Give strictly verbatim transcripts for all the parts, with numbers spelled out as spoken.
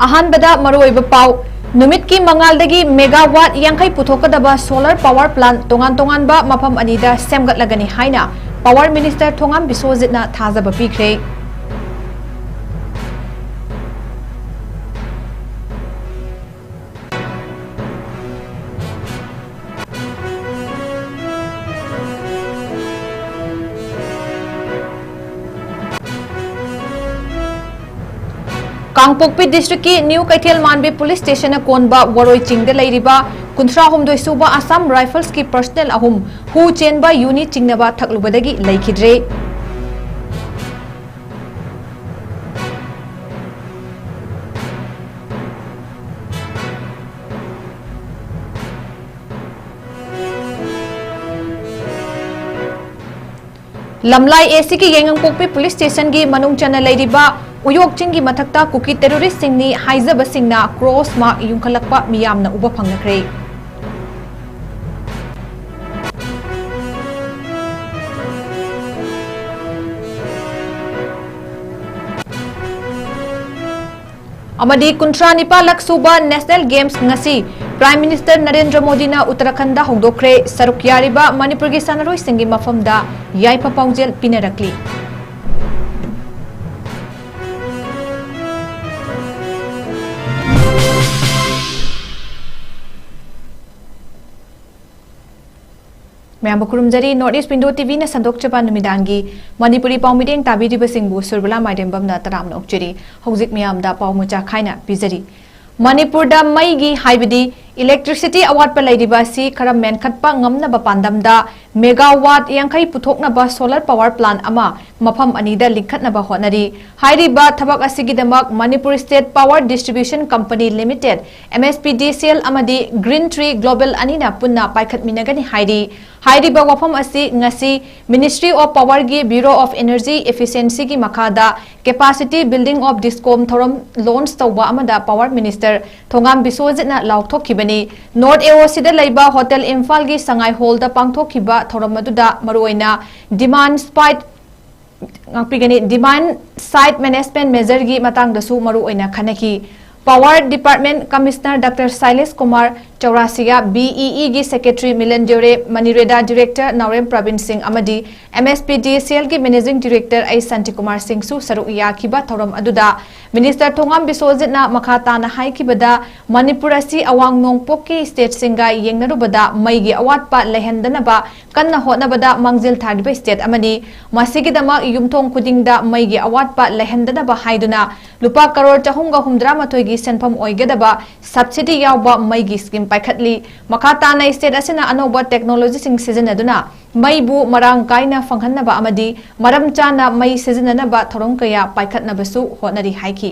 ꯑꯍꯥꯟꯕꯗ ꯃꯔꯨꯑꯣꯏꯕ ꯄꯥꯎ, ꯅꯨꯃꯤꯠꯀꯤ ꯃꯉꯥꯜꯗꯒꯤ megawatt ꯌꯥꯡꯈꯩ ꯄꯨꯊꯣꯛꯀꯗꯕ solar power plant ꯇꯣꯉꯥꯟ ꯇꯣꯉꯥꯟꯕ ꯃꯐꯝ ꯑꯅꯤꯗ ꯁꯦꯝꯒꯠꯂꯒꯅꯤ ꯍꯥꯏꯅ Power Minister ꯊꯣꯉꯥꯝ ꯕꯤꯁꯣꯖꯤꯠꯅ ꯊꯥꯖꯕ ꯄꯤꯈ꯭ꯔꯦ꯫ ꯀꯥꯡꯄꯣꯛꯄꯤ district ꯀꯤ New ꯀꯩꯊꯦꯜ ꯃꯥꯟꯕꯤ police station ꯅ ꯀꯣꯟꯕ ꯋꯥꯔꯣꯏ ꯆꯤꯡꯗ ꯂꯩꯔꯤꯕ ꯀꯨꯟꯊ꯭ꯔꯥ ꯍꯨꯝꯗꯣꯏ ꯁꯨꯕ Assam Rifles ꯀꯤ personnel ꯑꯍꯨꯝ ꯍꯨ ꯆꯦꯟꯕ ꯌꯨꯅꯤ ꯆꯤꯡꯅꯕ ꯊꯛꯂꯨꯕꯗꯒꯤ ꯂꯩꯈꯤꯗ꯭ꯔꯦ꯫ ꯂꯝꯂꯥꯏ A C ꯀꯤ ꯌꯥꯏꯉꯪꯄꯣꯛꯄꯤ police station ꯒꯤ ꯃꯅꯨꯡ ꯆꯟꯅ ꯂꯩꯔꯤꯕ ꯎꯌꯣꯛ ꯆꯤꯡꯒꯤ ꯃꯊꯛꯇ ꯀꯨꯀꯤ terrorist ꯁꯤꯡꯅꯤ ꯍꯥꯏꯖꯕꯁꯤꯡꯅ cross mark ꯌꯨꯡꯈꯠꯂꯛꯄ ꯃꯤꯌꯥꯝꯅ ꯎꯕ ꯐꯪꯅꯈ꯭ꯔꯦ꯫ ꯑꯃꯗꯤ ꯀꯨꯟꯊ꯭ꯔꯥ ꯅꯤꯄꯥꯜꯂꯛ ꯁꯨꯕ National Games ꯉꯁꯤ꯫ Prime Minister ꯅꯔꯦꯟꯗ꯭ꯔ ꯃꯣꯗꯤꯅ ꯎꯠꯇꯔꯥꯈꯟꯗ ꯍꯧꯗꯣꯛꯈ꯭ꯔꯦ꯫ ꯁꯔꯨꯛ ꯌꯥꯔꯤꯕ ꯃꯅꯤꯄꯨꯔꯒꯤ ꯁꯥꯟꯅꯔꯣꯏꯁꯤꯡꯒꯤ ꯃꯐꯝꯗ ꯌꯥꯏꯐ ꯄꯥꯎꯖꯦꯜ ꯄꯤꯅꯔꯛꯂꯤ꯫ ꯃꯌꯥꯝꯕꯨ ꯈꯨꯔꯨꯝꯖꯔꯤ꯫ North East Window T V ꯅ ꯁꯟꯗꯣꯛꯆꯕ ꯅꯨꯃꯤꯗꯥꯡꯒꯤ ꯃꯅꯤꯄꯨꯔꯤ ꯄꯥꯎ ꯃꯤꯠꯌꯦꯡ ꯇꯥꯕꯤꯔꯤꯕꯁꯤꯡꯕꯨ ꯁꯨꯔꯕꯂꯥ ꯃꯥꯏꯔꯦꯝꯕꯝꯅ ꯇꯔꯥꯝꯅ ꯑꯣꯛꯆꯔꯤ꯫ ꯍꯧꯖꯤꯛ ꯃꯤꯌꯥꯝꯗ ꯄꯥꯎ ꯃꯆꯥ ꯈꯥꯏꯅ ꯄꯤꯖꯔꯤ꯫ ꯃꯅꯤꯄꯨꯔꯗ ꯃꯩꯒꯤ ꯍꯥꯏꯕꯗꯤ electricity ꯑꯋꯥꯠꯄ ꯂꯩꯔꯤꯕ ꯑꯁꯤ ꯈꯔ ꯃꯦꯟꯈꯠꯄ ꯉꯝꯅꯕ ꯄꯥꯟꯗꯝꯗ megawatt ꯌꯥꯡꯈꯩ ꯄꯨꯊꯣꯛꯅꯕ solar power plant ꯑꯃ ꯃꯐꯝ ꯑꯅꯤꯗ ꯂꯤꯡꯈꯠꯅꯕ ꯍꯣꯠꯅꯔꯤ꯫ ꯍꯥꯏꯔꯤꯕ ꯊꯕꯛ ꯑꯁꯤꯒꯤꯗꯃꯛ Manipur State Power Distribution Company Limited, M S P D C L, ꯑꯃꯗꯤ Green Tree Global ꯑꯅꯤꯅ ꯄꯨꯟꯅ ꯄꯥꯏꯈꯠꯃꯤꯟꯅꯒꯅꯤ ꯍꯥꯏꯔꯤ꯫ ꯍꯥꯏꯔꯤꯕ ꯋꯥꯐꯝ ꯑꯁꯤ ꯉꯁꯤ Ministry of Power ꯒꯤ Bureau of Energy Efficiency ꯒꯤ ꯃꯈꯥꯗ Capacity Building of DISCOM ꯊꯧꯔꯝ launch ꯇꯧꯕ ꯑꯃꯗ Power Minister Thongam ꯕꯤꯁꯣꯖꯤꯠꯅ ꯂꯥꯎꯊꯣꯛꯈꯤꯕꯅꯤ꯫ North A O C ꯗ ꯂꯩꯕ Hotel ꯏꯝꯐꯥꯜꯒꯤ ꯁꯉꯥꯏ hall ꯗ ꯄꯥꯡꯊꯣꯛꯈꯤꯕ ꯊꯧꯔꯝ ꯑꯗꯨꯗ ꯃꯔꯨꯑꯣꯏꯅ demand side ꯉꯥꯛꯄꯤꯒꯅꯤ꯫ Demand side management measure ꯒꯤ ꯃꯇꯥꯡꯗꯁꯨ ꯃꯔꯨꯑꯣꯏꯅ ꯈꯟꯅꯈꯤ꯫ Power Department Commissioner Doctor Sailesh Kumar Chaurasia, B E E ꯒꯤ Secretary Milan Deore, MNREGA Director Naorem Pravin Singh ꯑꯃꯗꯤ M S P D C L ꯒꯤ Managing Director ꯑꯩ ꯁꯥꯟꯇꯤꯀꯨꯃꯥꯔ ꯁꯤꯡꯁꯨ ꯁꯔꯨꯛ ꯌꯥꯈꯤꯕ ꯊꯧꯔꯝ ꯑꯗꯨꯗ Minister ꯊꯣꯉꯥꯝ ꯕꯤꯁ꯭ꯋꯖꯤꯠꯅ ꯃꯈꯥ ꯇꯥꯅ ꯍꯥꯏꯈꯤꯕꯗ, ꯃꯅꯤꯄꯨꯔ ꯑꯁꯤ ꯑꯋꯥꯡ ꯅꯣꯡꯄꯣꯛꯀꯤ stateꯁꯤꯡꯒ ꯌꯦꯡꯅꯔꯨꯕꯗ ꯃꯩꯒꯤ ꯑꯋꯥꯠꯄ ꯂꯩꯍꯟꯗꯅꯕ ꯀꯟꯅ ꯍꯣꯠꯅꯕꯗ ꯃꯥꯡꯖꯤꯜ ꯊꯥꯔꯤꯕ state ꯑꯃꯅꯤ꯫ ꯃꯁꯤꯒꯤꯗꯃꯛ ꯌꯨꯝꯊꯣꯡ ꯈꯨꯗꯤꯡꯗ ꯃꯩꯒꯤ ꯑꯋꯥꯠꯄ ꯂꯩꯍꯟꯗꯅꯕ ꯍꯥꯏꯗꯨꯅ ꯂꯨꯄꯥ ꯀꯔꯣꯔ ꯆꯍꯨꯝꯒ ꯍꯨꯝꯗ꯭ꯔꯥ ꯃꯥꯊꯣꯏꯒꯤ ꯁꯦꯟꯐꯝ ꯑꯣꯏꯒꯗꯕ subsidy ꯌꯥꯎꯕ ꯃꯩꯒꯤ scheme ꯄꯥꯏꯈꯠꯂꯤ꯫ ꯃꯈꯥ ꯇꯥꯅ state ꯑꯁꯤꯅ ꯑꯅꯧꯕ technologyꯁꯤꯡ ꯁꯤꯖꯤꯟꯅꯗꯨꯅ ꯃꯩꯕꯨ ꯃꯔꯥꯡ ꯀꯥꯏꯅ ꯐꯪꯍꯟꯅꯕ ꯑꯃꯗꯤ ꯃꯔꯝ ꯆꯥꯅ ꯃꯩ ꯁꯤꯖꯤꯟꯅꯅꯕ ꯊꯧꯔꯝ ꯀꯌꯥ ꯄꯥꯏꯈꯠꯅꯕꯁꯨ ꯍꯣꯠꯅꯔꯤ ꯍꯥꯏꯈꯤ꯫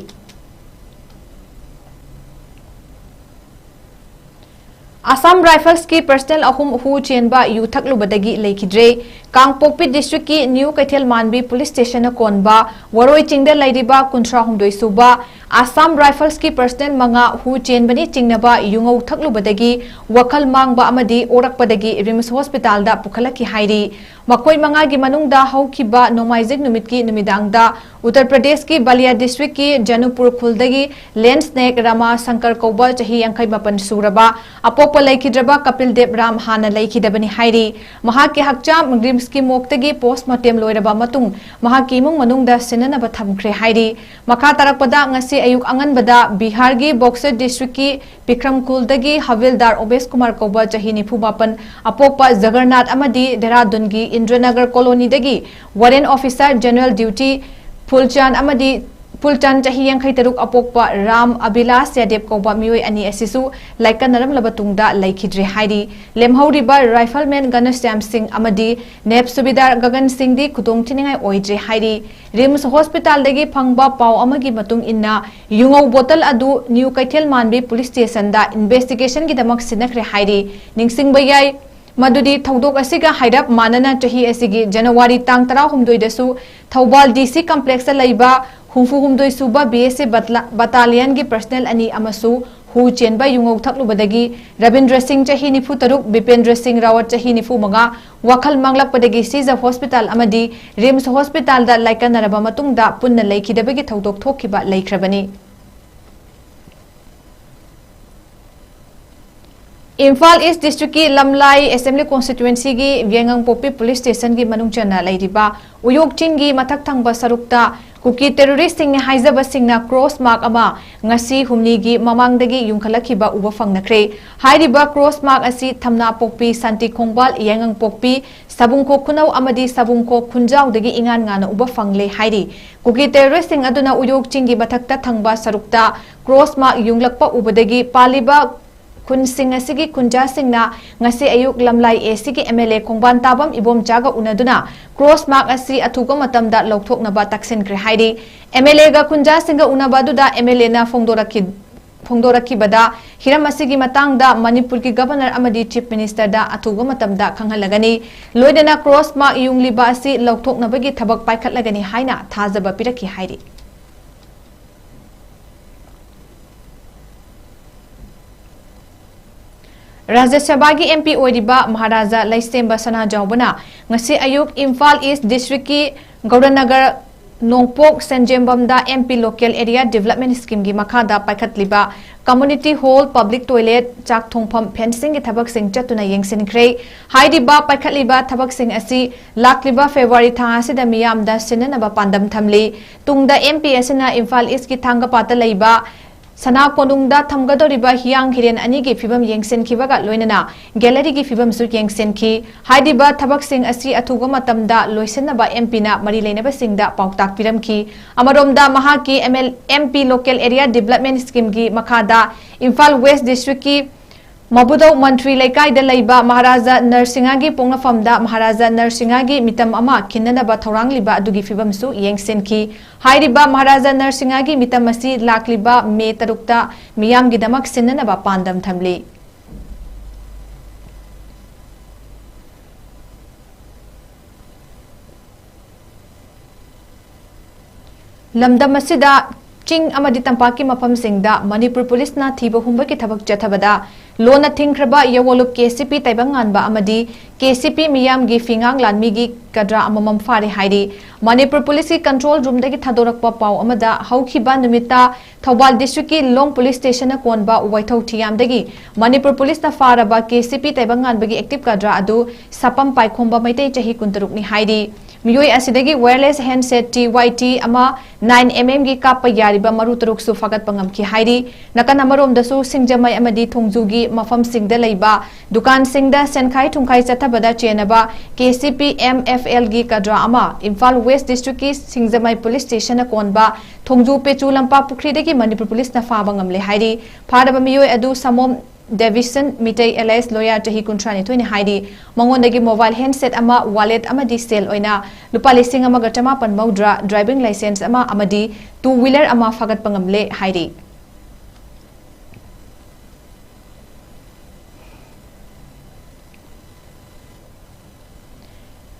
Assam Riflesꯀꯤ personnel ꯑꯍꯨꯝ ꯍꯨ ꯆꯦꯟꯕ ꯌꯨ ꯊꯛꯂꯨꯕꯗꯒꯤ ꯂꯩꯈꯤꯗ꯭ꯔꯦ꯫ ꯀꯥꯡꯄꯣꯛꯄꯤ districtꯀꯤ New ꯀꯩꯊꯦꯜ ꯃꯥꯟꯕꯤ police stationꯅ ꯀꯣꯟꯕ ꯋꯥꯔꯣꯏ ꯆꯤꯡꯗ ꯂꯩꯔꯤꯕ ꯀꯨꯟꯊ꯭ꯔꯥ ꯍꯨꯝꯗꯣꯏ ꯁꯨꯕ Assam Riflesꯀꯤ personnel ꯃꯉꯥ ꯍꯨ ꯆꯦꯟꯕꯅꯤ ꯆꯤꯡꯅꯕ ꯌꯨꯉꯧ ꯊꯛꯂꯨꯕꯗꯒꯤ ꯋꯥꯈꯜ ꯃꯥꯡꯕ ꯑꯃꯗꯤ ꯑꯣꯔꯛꯄꯗꯒꯤ RIMS hospitalꯗ ꯄꯨꯈꯠꯂꯛꯈꯤ ꯍꯥꯏꯔꯤ꯫ ꯃꯈꯣꯏ ꯃꯉꯥꯒꯤ ꯃꯅꯨꯡꯗ ꯍꯧꯈꯤꯕ ꯅꯣꯡꯃꯥꯏꯖꯤꯡ ꯅꯨꯃꯤꯠꯀꯤ ꯅꯨꯃꯤꯗꯥꯡꯗ ꯎꯠꯇꯔ ꯄ꯭ꯔꯗꯦꯁꯀꯤ ꯕꯂꯤꯌꯥ districtꯀꯤ ꯖꯅꯨꯄꯨꯔ ꯈꯨꯜꯗꯒꯤ ꯂꯦꯟꯁꯅꯦꯛ ꯔꯃꯥ ꯁꯪꯀꯔ ꯀꯧꯕ ꯆꯍꯤ ꯌꯥꯡꯈꯩ ꯃꯥꯄꯟ ꯁꯨꯔꯕ ꯑꯄꯣꯛꯄ ꯂꯩꯈꯤꯗ꯭ꯔꯕ ꯀꯄꯤꯜ ꯗꯦꯕ ꯔꯥꯝ ꯍꯥꯟꯅ ꯂꯩꯈꯤꯗꯕꯅꯤ ꯍꯥꯏꯔꯤ꯫ ꯃꯍꯥꯛꯀꯤ ꯍꯛꯆꯥꯡ RIMSꯀꯤ morgueꯇꯒꯤ post mortem ꯂꯣꯏꯔꯕ ꯃꯇꯨꯡ ꯃꯍꯥꯛꯀꯤ ꯏꯃꯨꯡ ꯃꯅꯨꯡꯗ ꯁꯤꯟꯅꯅꯕ ꯊꯝꯈ꯭ꯔꯦ ꯍꯥꯏꯔꯤ꯫ ꯃꯈꯥ ꯇꯥꯔꯛꯄꯗ ꯉꯁꯤ ꯑꯌꯨꯛ ꯑꯉꯟꯕꯗ ꯕꯤꯍꯥꯔꯒꯤ ꯕꯣꯛꯁꯔ districtꯀꯤ ꯕꯤꯀ꯭ꯔꯝ ꯈꯨꯜꯗꯒꯤ ꯍꯕꯤꯜꯗꯥꯔ ꯑꯣꯕꯦꯁ ꯀꯨꯃꯥꯔ ꯀꯧꯕ ꯆꯍꯤ ꯅꯤꯐꯨ ꯃꯥꯄꯟ, ꯑꯄꯣꯛꯄ ꯖꯒꯔꯅꯥꯊ ꯑꯃꯗꯤ ꯗꯦꯍꯔꯥꯗꯨꯟꯒꯤ ꯏꯟꯗ꯭ꯔꯅꯒꯔ colonyꯗꯒꯤ warrant officer general duty ꯐꯨꯜꯆꯥꯟ ꯑꯃꯗꯤ ꯐꯨꯜꯆꯥꯟ ꯆꯍꯤ ꯌꯥꯡꯈꯩ ꯇꯔꯨꯛ ꯑꯄꯣꯛꯄ ꯔꯥꯝ ꯑꯕꯤꯂꯥꯁ ꯌꯥꯗꯦꯕ ꯀꯧꯕ ꯃꯤꯑꯣꯏ ꯑꯅꯤ ꯑꯁꯤꯁꯨ ꯂꯥꯏꯀꯠꯅꯔꯝꯂꯕ ꯇꯨꯡꯗ ꯂꯩꯈꯤꯗ꯭ꯔꯦ ꯍꯥꯏꯔꯤ꯫ ꯂꯦꯝꯍꯧꯔꯤꯕ rifleman ꯘꯅꯁ꯭ꯌꯥꯝ ꯁꯤꯡ ꯑꯃꯗꯤ ꯅꯦꯞ ꯁꯨꯕꯤꯗꯥꯔ ꯒꯒꯟ ꯁꯤꯡꯗꯤ ꯈꯨꯗꯣꯡ ꯊꯤꯅꯤꯡꯉꯥꯏ ꯑꯣꯏꯗ꯭ꯔꯦ ꯍꯥꯏꯔꯤ꯫ RIMS hospitalꯗꯒꯤ ꯐꯪꯕ ꯄꯥꯎ ꯑꯃꯒꯤ ꯃꯇꯨꯡ ꯏꯟꯅ, ꯌꯨꯉꯧ bottle ꯑꯗꯨ New ꯀꯩꯊꯦꯜ ꯃꯥꯟꯕꯤ police stationꯗ investigationꯒꯤꯗꯃꯛ ꯁꯤꯟꯅꯈ꯭ꯔꯦ ꯍꯥꯏꯔꯤ꯫ ꯅꯤꯡꯁꯤꯡꯕ ꯌꯥꯏ, ꯃꯗꯨꯗꯤ ꯊꯧꯗꯣꯛ ꯑꯁꯤꯒ ꯍꯥꯏꯔꯞ ꯃꯥꯟꯅꯅ ꯆꯍꯤ ꯑꯁꯤꯒꯤ ꯖꯅꯋꯥꯔꯤ ꯇꯥꯡ ꯇꯔꯥꯍꯨꯝꯗꯣꯏꯗꯁꯨ ꯊꯧꯕꯥꯜ DC complexꯇ ꯂꯩꯕ ꯍꯨꯝꯐꯨ ꯍꯨꯝꯗꯣꯏ ꯁꯨꯕ BSF ꯕꯠꯂ-, battalionꯒꯤ personnel ꯑꯅꯤ ꯑꯃꯁꯨ ꯍꯨ ꯆꯦꯟꯕ ꯌꯨꯉꯧ ꯊꯛꯂꯨꯕꯗꯒꯤ ꯔꯕꯤꯟꯗ꯭ꯔ ꯁꯤꯡ ꯆꯍꯤ ꯅꯤꯐꯨ ꯇꯔꯨꯛ, ꯕꯤꯄꯦꯟꯗ꯭ꯔ ꯁꯤꯡ ꯔꯥꯋꯠ ꯆꯍꯤ ꯅꯤꯐꯨ ꯃꯉꯥ ꯋꯥꯈꯜ ꯃꯥꯡꯂꯛꯄꯗꯒꯤ ꯁꯤꯖ hospital ꯑꯃꯗꯤ RIMS hospitalꯗ ꯂꯥꯏꯀꯠꯅꯔꯕ ꯃꯇꯨꯡꯗ ꯄꯨꯟꯅ ꯂꯩꯈꯤꯗꯕꯒꯤ ꯊꯧꯗꯣꯛ ꯊꯣꯛꯈꯤꯕ ꯂꯩꯈ꯭ꯔꯕꯅꯤ꯫ ꯏꯝꯐꯥꯜ ꯏꯁ ꯗꯤꯁꯇ꯭ꯔꯤꯛꯀꯤ ꯂꯝꯂꯥꯏ ꯑꯦꯁꯦꯝꯕ꯭ꯂꯤ ꯀꯣꯟꯁꯇꯤꯇ꯭ꯋꯦꯟꯁꯤꯒꯤ ꯌꯥꯏꯉꯪꯄꯣꯛꯄꯤ ꯄꯨꯂꯤꯁ ꯁ꯭ꯇꯦꯁꯟꯒꯤ ꯃꯅꯨꯡ ꯆꯟꯅ ꯂꯩꯔꯤꯕ ꯎꯌꯣꯛ ꯆꯤꯡꯒꯤ ꯃꯊꯛ ꯊꯪꯕ ꯁꯔꯨꯛꯇ ꯀꯨꯀꯤ ꯇꯦꯔꯣꯔꯤꯁꯁꯤꯡꯅꯤ ꯍꯥꯏꯖꯕꯁꯤꯡꯅ ꯀ꯭ꯔꯣꯁ ꯃꯥꯔꯛ ꯑꯃ ꯉꯁꯤ ꯍꯨꯝꯅꯤꯒꯤ ꯃꯃꯥꯡꯗꯒꯤ ꯌꯨꯡꯈꯠꯂꯛꯈꯤꯕ ꯎꯕ ꯐꯪꯅꯈ꯭ꯔꯦ꯫ ꯍꯥꯏꯔꯤꯕ ꯀ꯭ꯔꯣꯁ ꯃꯥꯔꯛ ꯑꯁꯤ ꯊꯝꯅꯥꯄꯣꯛꯄꯤ, ꯁꯥꯟꯇꯤ ꯈꯣꯡꯕꯥꯜ, ꯌꯥꯏꯉꯪꯄꯣꯛꯄꯤ, ꯁꯥꯕꯨꯡꯈꯣꯛ ꯈꯨꯅꯧ ꯑꯃꯗꯤ ꯁꯥꯕꯨꯡꯈꯣꯛ ꯈꯨꯟꯖꯥꯎꯗꯒꯤ ꯏꯉꯥꯟ ꯉꯥꯟꯅ ꯎꯕ ꯐꯪꯂꯦ ꯍꯥꯏꯔꯤ꯫ ꯀꯨꯀꯤ ꯇꯦꯔꯣꯔꯤꯁꯁꯤꯡ ꯑꯗꯨꯅ ꯎꯌꯣꯛ ꯆꯤꯡꯒꯤ ꯃꯊꯛꯇ ꯊꯪꯕ ꯁꯔꯨꯛꯇ ꯀ꯭ꯔꯣꯁ ꯃꯥꯔꯛ ꯌꯨꯡꯂꯛꯄ ꯎꯕꯗꯒꯤ ꯄꯥꯜꯂꯤꯕ ꯈꯨꯟꯁꯤꯡ ꯑꯁꯤꯒꯤ ꯈꯨꯟꯖꯥꯁꯤꯡꯅ ꯉꯁꯤ ꯑꯌꯨꯛ ꯂꯝꯂꯥꯏ ꯑꯦꯁꯤꯒꯤ M L A Khongbantabam ꯏꯕꯣꯝꯆꯥꯒ ꯎꯅꯗꯨꯅ ꯀ꯭ꯔꯣꯁ ꯃꯥꯔꯛ ꯑꯁꯤ ꯑꯊꯨꯕ ꯃꯇꯝꯗ ꯂꯧꯊꯣꯛꯅꯕ ꯇꯛꯁꯤꯟꯈ꯭ꯔꯦ ꯍꯥꯏꯔꯤ꯫ ꯑꯦꯝ ꯑꯦꯜ ꯑꯦꯒ ꯈꯨꯟꯖꯥꯁꯤꯡꯒ ꯎꯅꯕ ꯑꯗꯨꯗ ꯑꯦꯝ ꯑꯦꯜ ꯑꯦꯅ ꯐꯣꯡꯗꯣꯔꯛꯈꯤ ꯐꯣꯡꯗꯣꯔꯛꯈꯤꯕꯗ ꯍꯤꯔꯝ ꯑꯁꯤꯒꯤ ꯃꯇꯥꯡꯗ ꯃꯅꯤꯄꯨꯔꯒꯤ ꯒꯕꯔꯅꯔ ꯑꯃꯗꯤ ꯆꯤꯐ ꯃꯤꯅꯤꯁꯇꯔꯗ ꯑꯊꯨꯕ ꯃꯇꯝꯗ ꯈꯪꯍꯜꯂꯒꯅꯤ꯫ ꯂꯣꯏꯅꯅ ꯀ꯭ꯔꯣꯁ ꯃꯥꯔꯛ ꯌꯨꯡꯂꯤꯕ ꯑꯁꯤ ꯂꯧꯊꯣꯛꯅꯕꯒꯤ ꯊꯕꯛ ꯄꯥꯏꯈꯠꯂꯒꯅꯤ ꯍꯥꯏꯅ ꯊꯥꯖꯕ ꯄꯤꯔꯛꯈꯤ ꯍꯥꯏꯔꯤ꯫ ꯔꯥꯖ꯭ꯌ ꯁꯚꯥꯒꯤ ꯑꯦꯝ ꯄꯤ ꯑꯣꯏꯔꯤꯕ ꯃꯍꯥꯔꯥꯖꯥ ꯂꯩꯁꯦꯝꯕ ꯁꯅꯥꯖꯥꯎꯕꯅ ꯉꯁꯤ ꯑꯌꯨꯛ ꯏꯝꯐꯥꯜ ꯏꯁ ꯗꯤꯁꯇ꯭ꯔꯤꯛꯀꯤ ꯒꯧꯔꯅꯒꯔ ꯅꯣꯡꯄꯣꯛ ꯁꯟꯖꯦꯝꯕꯝꯗ M P local area development ꯁ꯭ꯀꯤꯝꯒꯤ ꯃꯈꯥꯗ ꯄꯥꯏꯈꯠꯂꯤꯕ ꯀꯝꯃ꯭ꯌꯨꯅꯤꯇꯤ ꯍꯣꯜ, ꯄꯕ꯭ꯂꯤꯛ ꯇꯣꯏꯂꯦꯠ, ꯆꯥꯛ ꯊꯣꯡꯐꯝ, ꯐꯦꯟꯁꯤꯡꯒꯤ ꯊꯕꯛꯁꯤꯡ ꯆꯠꯇꯨꯅ ꯌꯦꯡꯁꯤꯟꯈ꯭ꯔꯦ꯫ ꯍꯥꯏꯔꯤꯕ ꯄꯥꯏꯈꯠꯂꯤꯕ ꯊꯕꯛꯁꯤꯡ ꯑꯁꯤ ꯂꯥꯛꯂꯤꯕ ꯐꯦꯕ꯭ꯔꯨꯋꯥꯔꯤ ꯊꯥ ꯑꯁꯤꯗ ꯃꯤꯌꯥꯝꯗ ꯁꯤꯟꯅꯅꯕ ꯄꯥꯟꯗꯝ ꯊꯝꯂꯤ꯫ ꯇꯨꯡꯗ ꯑꯦꯝ ꯄꯤ ꯑꯁꯤꯅ ꯏꯝꯐꯥꯜ ꯏꯁꯀꯤ ꯊꯥꯡꯒꯄꯥꯠꯇ ꯂꯩꯕ ꯁꯅꯥ ꯀꯣꯅꯨꯡꯗ ꯊꯝꯒꯗꯧꯔꯤꯕ ꯍꯤꯌꯥꯡ ꯍꯤꯔꯦꯟ ꯑꯅꯤꯒꯤ ꯐꯤꯕꯝ ꯌꯦꯡꯁꯤꯟꯈꯤꯕꯒ ꯂꯣꯏꯅꯅ ꯒꯦꯂꯔꯤꯒꯤ ꯐꯤꯕꯝꯁꯨ ꯌꯦꯡꯁꯤꯟꯈꯤ꯫ ꯍꯥꯏꯔꯤꯕ ꯊꯕꯛꯁꯤꯡ ꯑꯁꯤ ꯑꯊꯨꯕ ꯃꯇꯝꯗ ꯂꯣꯏꯁꯤꯟꯅꯕ ꯑꯦꯝ ꯄꯤꯅ ꯃꯔꯤ ꯂꯩꯅꯕꯁꯤꯡꯗ ꯄꯥꯎꯇꯥꯛ ꯄꯤꯔꯝꯈꯤ꯫ ꯑꯃꯔꯣꯝꯗ ꯃꯍꯥꯛꯀꯤ M L, M P local area development ꯁ꯭ꯀꯤꯝꯒꯤ ꯃꯈꯥꯗ ꯏꯝꯐꯥꯜ ꯋꯦꯁ ꯗꯤꯁꯇ꯭ꯔꯤꯛꯀꯤ ꯃꯕꯨꯗꯧ ꯃꯟꯇ꯭ꯔꯤ ꯂꯩꯀꯥꯏꯗ ꯂꯩꯕ ꯃꯍꯥꯔꯥꯖꯥ ꯅꯔꯁꯤꯡꯍꯒꯤ ꯄꯣꯛꯅꯐꯝꯗ ꯃꯍꯥꯔꯥꯖꯥ ꯅꯔꯁꯤꯡꯍꯒꯤ ꯃꯤꯇꯝ ꯑꯃ ꯈꯤꯟꯅꯅꯕ ꯊꯧꯔꯥꯡꯂꯤꯕ ꯑꯗꯨꯒꯤ ꯐꯤꯕꯝꯁꯨ ꯌꯦꯡꯁꯤꯟꯈꯤ꯫ ꯍꯥꯏꯔꯤꯕ ꯃꯍꯥꯔꯥꯖꯥ ꯅꯔꯁꯤꯡꯍꯒꯤ ꯃꯤꯇꯝ ꯑꯁꯤ ꯂꯥꯛꯂꯤꯕ ꯃꯦ ꯇꯔꯨꯛꯇ ꯃꯤꯌꯥꯝꯒꯤꯗꯃꯛ ꯁꯤꯟꯅꯅꯕ ꯄꯥꯟꯗꯝ ꯊꯝꯂꯤ꯫ ꯂꯝꯗꯝ ꯑꯁꯤꯗ ꯆꯤꯡ ꯑꯃꯗꯤ ꯇꯝꯄꯥꯛꯀꯤ ꯃꯐꯝꯁꯤꯡꯗ ꯃꯅꯤꯄꯨꯔ ꯄꯨꯂꯤꯁꯅ ꯊꯤꯕ ꯍꯨꯝꯕꯒꯤ ꯊꯕꯛ ꯆꯠꯊꯕꯗ ꯂꯣꯟꯅ ꯊꯤꯡꯈ꯭ꯔꯕ ꯌꯋꯣꯂꯨꯞ ꯀꯦ ꯁꯤ ꯄꯤ ꯇꯥꯏꯕꯪꯉꯥꯟꯕ ꯑꯃꯗꯤ ꯀꯦ ꯁꯤ ꯄꯤ ꯃꯤꯌꯥꯝꯒꯤ ꯐꯤꯉꯥꯡ ꯂꯥꯟꯃꯤꯒꯤ ꯀꯗ꯭ꯔꯥ ꯑꯃꯃꯝ ꯐꯥꯔꯦ ꯍꯥꯏꯔꯤ꯫ ꯃꯅꯤꯄꯨꯔ ꯄꯨꯂꯤꯁꯀꯤ ꯀꯟꯇ꯭ꯔꯣꯜ ꯔꯨꯝꯗꯒꯤ ꯊꯥꯗꯣꯔꯛꯄ ꯄꯥꯎ ꯑꯃꯗ, ꯍꯧꯈꯤꯕ ꯅꯨꯃꯤꯠꯇ ꯊꯧꯕꯥꯜ ꯗꯤꯁꯇ꯭ꯔꯤꯛꯀꯤ ꯂꯣꯡ ꯄꯨꯂꯤꯁ ꯁ꯭ꯇꯦꯁꯟꯅ ꯀꯣꯟꯕ ꯋꯥꯏꯊꯧ ꯊꯤꯌꯥꯝꯗꯒꯤ ꯃꯅꯤꯄꯨꯔ ꯄꯨꯂꯤꯁꯅ ꯐꯥꯔꯕ ꯀꯦ ꯁꯤ ꯄꯤ ꯇꯥꯏꯕꯪꯉꯥꯟꯕꯒꯤ ꯑꯦꯛꯇꯤꯚ ꯀꯗ꯭ꯔꯥ ꯑꯗꯨ ꯁꯥꯄꯝ ꯄꯥꯏꯈꯣꯝꯕ ꯃꯩꯇꯩ, ꯆꯍꯤ ꯀꯨꯟꯇꯔꯨꯛꯅꯤ ꯍꯥꯏꯔꯤ꯫ ꯃꯤꯑꯣꯏ ꯑꯁꯤꯗꯒꯤ ꯋꯥꯌꯔꯂꯦꯁ ꯍꯦꯟꯗꯁꯦꯠ ꯇꯤ ꯋꯥꯏ ꯇꯤ ꯑꯃ, ꯅꯥꯏꯟ ꯑꯦꯝ ꯑꯦꯝꯒꯤ ꯀꯥꯞꯄ ꯌꯥꯔꯤꯕ ꯃꯔꯨ ꯇꯔꯨꯛꯁꯨ ꯐꯥꯒꯠꯄ ꯉꯝꯈꯤ ꯍꯥꯏꯔꯤ꯫ ꯅꯥꯀꯟ ꯑꯃꯔꯣꯝꯗꯁꯨ ꯁꯤꯡꯖꯃꯩ ꯑꯃꯗꯤ ꯊꯣꯡꯖꯨꯒꯤ ꯃꯐꯝꯁꯤꯡꯗ ꯂꯩꯕ ꯗꯨꯀꯥꯟꯁꯤꯡꯗ ꯁꯦꯟꯈꯥꯏ ꯊꯨꯝꯈꯥꯏ ꯆꯠꯊꯕꯗ ꯆꯦꯟꯅꯕ K C P M F ꯑꯦꯜꯒꯤ ꯀꯗ꯭ꯔꯥ ꯑꯃ ꯏꯝꯐꯥꯜ ꯋꯦꯁ ꯗꯤꯁꯇ꯭ꯔꯤꯛꯀꯤ ꯁꯤꯡꯖꯃꯩ ꯄꯨꯂꯤꯁ ꯁ꯭ꯇꯦꯁꯟꯅ ꯀꯣꯟꯕ ꯊꯣꯡꯖꯨ ꯄꯦꯆꯨ ꯂꯝꯄꯥꯛ ꯄꯨꯈ꯭ꯔꯤꯗꯒꯤ ꯃꯅꯤꯄꯨꯔ ꯄꯨꯂꯤꯁꯅ ꯐꯥꯕ ꯉꯝꯂꯦ ꯍꯥꯏꯔꯤ꯫ ꯐꯥꯔꯕ ꯃꯤꯑꯣꯏ ꯑꯗꯨ ꯁꯃꯣꯝ ꯗꯦꯕꯤꯁꯟ ꯃꯤꯇꯩ alias ꯂꯣꯌꯥ, ꯆꯍꯤ ꯀꯨꯟꯊ꯭ꯔꯥꯅꯤꯊꯣꯏꯅꯤ ꯍꯥꯏꯔꯤ꯫ ꯃꯉꯣꯟꯗꯒꯤ ꯃꯣꯕꯥꯏꯜ ꯍꯦꯟꯗꯁꯦꯠ ꯑꯃ, ꯋꯥꯂꯦꯠ ꯑꯃꯗꯤ ꯁꯦꯜ ꯑꯣꯏꯅ ꯂꯨꯄꯥ ꯂꯤꯁꯤꯡ ꯑꯃꯒ ꯆꯃꯥꯄꯟ ꯃꯧꯗ꯭ꯔꯥ, ꯗ꯭ꯔꯥꯏꯚꯤꯡ ꯂꯥꯏꯁꯦꯟꯁ ꯑꯃ ꯑꯃꯗꯤ ꯇꯨ ꯋꯤꯂꯔ ꯑꯃ ꯐꯥꯒꯠꯄ ꯉꯝꯂꯦ ꯍꯥꯏꯔꯤ꯫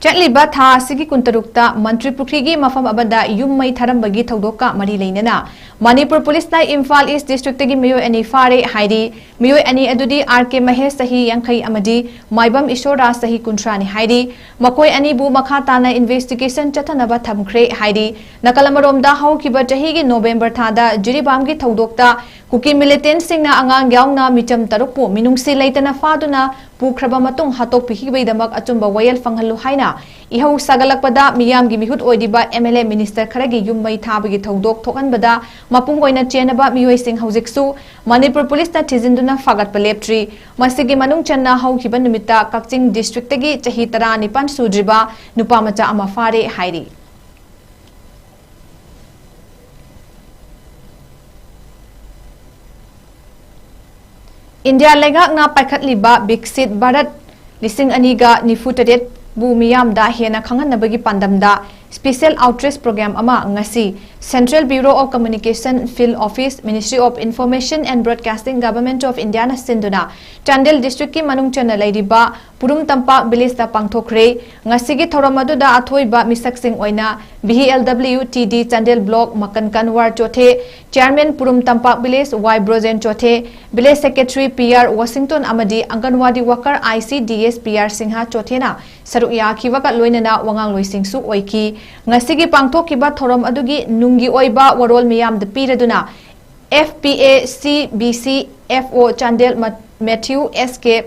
ꯆꯠꯂꯤꯕ ꯊꯥ ꯑꯁꯤꯒꯤ ꯀꯨꯟꯇꯔꯨꯛꯇ ꯃꯟꯇ꯭ꯔꯤ ꯄꯨꯈ꯭ꯔꯤꯒꯤ ꯃꯐꯝ ꯑꯃꯗ ꯌꯨꯝ ꯃꯩ ꯊꯥꯔꯝꯕꯒꯤ ꯊꯧꯗꯣꯛꯀ ꯃꯔꯤ ꯂꯩꯅꯅ ꯃꯅꯤꯄꯨꯔ ꯄꯨꯂꯤꯁꯅ ꯏꯝꯐꯥꯜ ꯏꯁ ꯗꯤꯁꯇ꯭ꯔꯤꯛꯇꯒꯤ ꯃꯤꯑꯣꯏ ꯑꯅꯤ ꯐꯥꯔꯦ ꯍꯥꯏꯔꯤ꯫ ꯃꯤꯑꯣꯏ ꯑꯅꯤ ꯑꯗꯨꯗꯤ ꯑꯥꯔ ꯀꯦ ꯃꯍꯦꯁ, ꯆꯍꯤ ꯌꯥꯡꯈꯩ, ꯑꯃꯗꯤ ꯃꯥꯏꯕꯝ ꯏꯁꯣꯔ ꯔꯥꯖ, ꯆꯍꯤ ꯀꯨꯟꯊ꯭ꯔꯥꯅꯤ ꯍꯥꯏꯔꯤ꯫ ꯃꯈꯣꯏ ꯑꯅꯤꯕꯨ ꯃꯈꯥ ꯇꯥꯅ ꯏꯟꯚꯦꯁꯇꯤꯒꯦꯁꯟ ꯆꯠꯊꯅꯕ ꯊꯝꯈ꯭ꯔꯦ ꯍꯥꯏꯔꯤ꯫ ꯅꯥꯀꯜ ꯑꯃꯔꯣꯝꯗ, ꯍꯧꯈꯤꯕ ꯆꯍꯤꯒꯤ ꯅꯣꯕꯦꯝꯕꯔ ꯊꯥꯗ ꯖꯤꯔꯤꯕꯥꯝꯒꯤ ꯊꯧꯗꯣꯛꯇ ꯀꯨꯀꯤ ꯃꯤꯂꯤꯇꯦꯟꯠꯁꯤꯡꯅ ꯑꯉꯥꯡ ꯌꯥꯎꯅ ꯃꯤꯆꯝ ꯇꯔꯨꯛꯄꯨ ꯃꯤꯅꯨꯡꯁꯤ ꯂꯩꯇꯅ ꯐꯥꯗꯨꯅ ꯄꯨꯈ꯭ꯔꯕ ꯃꯇꯨꯡ ꯍꯥꯠꯇꯣꯛꯄꯤꯈꯤꯕꯒꯤꯗꯃꯛ ꯑꯆꯨꯝꯕ ꯋꯥꯌꯦꯜ ꯐꯪꯍꯜꯂꯨ ꯍꯥꯏꯅ ꯏꯍꯧ ꯁꯥꯒꯠꯂꯛꯄꯗ ꯃꯤꯌꯥꯝꯒꯤ ꯃꯤꯍꯨꯠ ꯑꯣꯏꯔꯤꯕ ꯑꯦꯝ ꯑꯦꯜ ꯑꯦ, ꯃꯤꯅꯤꯁꯇꯔ ꯈꯔꯒꯤ ꯌꯨꯝ ꯃꯩ ꯊꯥꯕꯒꯤ ꯊꯧꯗꯣꯛ ꯊꯣꯛꯍꯟꯕꯗ ꯃꯄꯨꯡ ꯑꯣꯏꯅ ꯆꯦꯟꯅꯕ ꯃꯤꯑꯣꯏꯁꯤꯡ ꯍꯧꯖꯤꯛꯁꯨ ꯃꯅꯤꯄꯨꯔ ꯄꯨꯂꯤꯁꯅ ꯊꯤꯖꯤꯟꯗꯨꯅ ꯐꯥꯒꯠꯄ ꯂꯦꯞꯇ꯭ꯔꯤ꯫ ꯃꯁꯤꯒꯤ ꯃꯅꯨꯡ ꯆꯟꯅ ꯍꯧꯈꯤꯕ ꯅꯨꯃꯤꯠꯇ ꯀꯛꯆꯤꯡ ꯗꯤꯁꯇ꯭ꯔꯤꯛꯇꯒꯤ ꯆꯍꯤ ꯇꯔꯥꯅꯤꯄꯥꯟ ꯁꯨꯗ꯭ꯔꯤꯕ ꯅꯨꯄꯥ ꯃꯆꯥ ꯑꯃ ꯐꯥꯔꯦ ꯍꯥꯏꯔꯤ꯫ ꯏꯟꯗꯤꯌꯥ ꯂꯩꯉꯥꯛꯅ ꯄꯥꯏꯈꯠꯂꯤꯕ ꯕꯤꯛꯁꯤꯠ ꯚꯥꯔꯠ ꯂꯤꯁꯤꯡ ꯑꯅꯤꯒ ꯅꯤꯐꯨ ꯇꯔꯦꯠꯄꯨ ꯃꯤꯌꯥꯝꯗ ꯍꯦꯟꯅ ꯈꯪꯍꯟꯅꯕꯒꯤ ꯄꯥꯟꯗꯝꯗ Special Outreach Program ꯑꯃ ꯉꯁꯤ Central Bureau of Communication, Field Office, Ministry of Information and Broadcasting, Government of Indiaꯅ ꯁꯤꯟꯗꯨꯅ ꯆꯥꯟꯗꯦꯜ districtꯀꯤ ꯃꯅꯨꯡ ꯆꯟꯅ ꯂꯩꯔꯤꯕ ꯄꯨꯔꯨꯝ ꯇꯝꯄꯥꯛ villageꯇ ꯄꯥꯡꯊꯣꯛꯈ꯭ꯔꯦ꯫ ꯉꯁꯤꯒꯤ ꯊꯧꯔꯝ ꯑꯗꯨꯗ ꯑꯊꯣꯏꯕ ꯃꯤꯁꯛꯁꯤꯡ ꯑꯣꯏꯅ V L W T D Chandel block ꯃꯀꯟ ꯀꯟꯋꯥꯔ ꯆꯣꯊꯦ, chairman ꯄꯨꯔꯨꯝ ꯇꯝꯄꯥꯛ village Y Brojen ꯆꯣꯊꯦ, village secretary P R ꯋꯥꯁꯤꯡꯇꯣꯟ ꯑꯃꯗꯤ ꯑꯪꯒꯟꯋꯥꯗꯤ worker I C D S P R Singh ꯆꯣꯊꯦꯅ ꯁꯔꯨꯛ ꯌꯥꯈꯤꯕꯒ ꯂꯣꯏꯅꯅ ꯋꯥꯉꯥꯡꯂꯣꯏꯁꯤꯡꯁꯨ ꯑꯣꯏꯈꯤ꯫ ꯉꯁꯤꯒꯤ ꯄꯥꯡꯊꯣꯛꯈꯤꯕ ꯊꯧꯔꯝ ꯑꯗꯨꯒꯤ ꯅꯨꯡꯒꯤ ꯑꯣꯏꯕ ꯋꯥꯔꯣꯜ ꯃꯤꯌꯥꯝꯗ ꯄꯤꯔꯗꯨꯅ F P A C B C F O Chandel ꯃ-, Matthew S K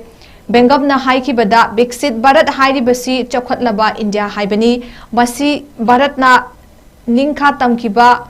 ꯕꯦꯡꯒꯝꯅ ꯍꯥꯏꯈꯤꯕꯗ, ꯕꯤꯛꯁꯤꯠ ꯚꯥꯔꯠ ꯍꯥꯏꯔꯤꯕꯁꯤ ꯆꯥꯎꯈꯠꯂꯕ ꯏꯟꯗꯤꯌꯥ ꯍꯥꯏꯕꯅꯤ꯫ ꯃꯁꯤ ꯚꯥꯔꯠꯅ ꯅꯤꯡꯈꯥ ꯇꯝꯈꯤꯕ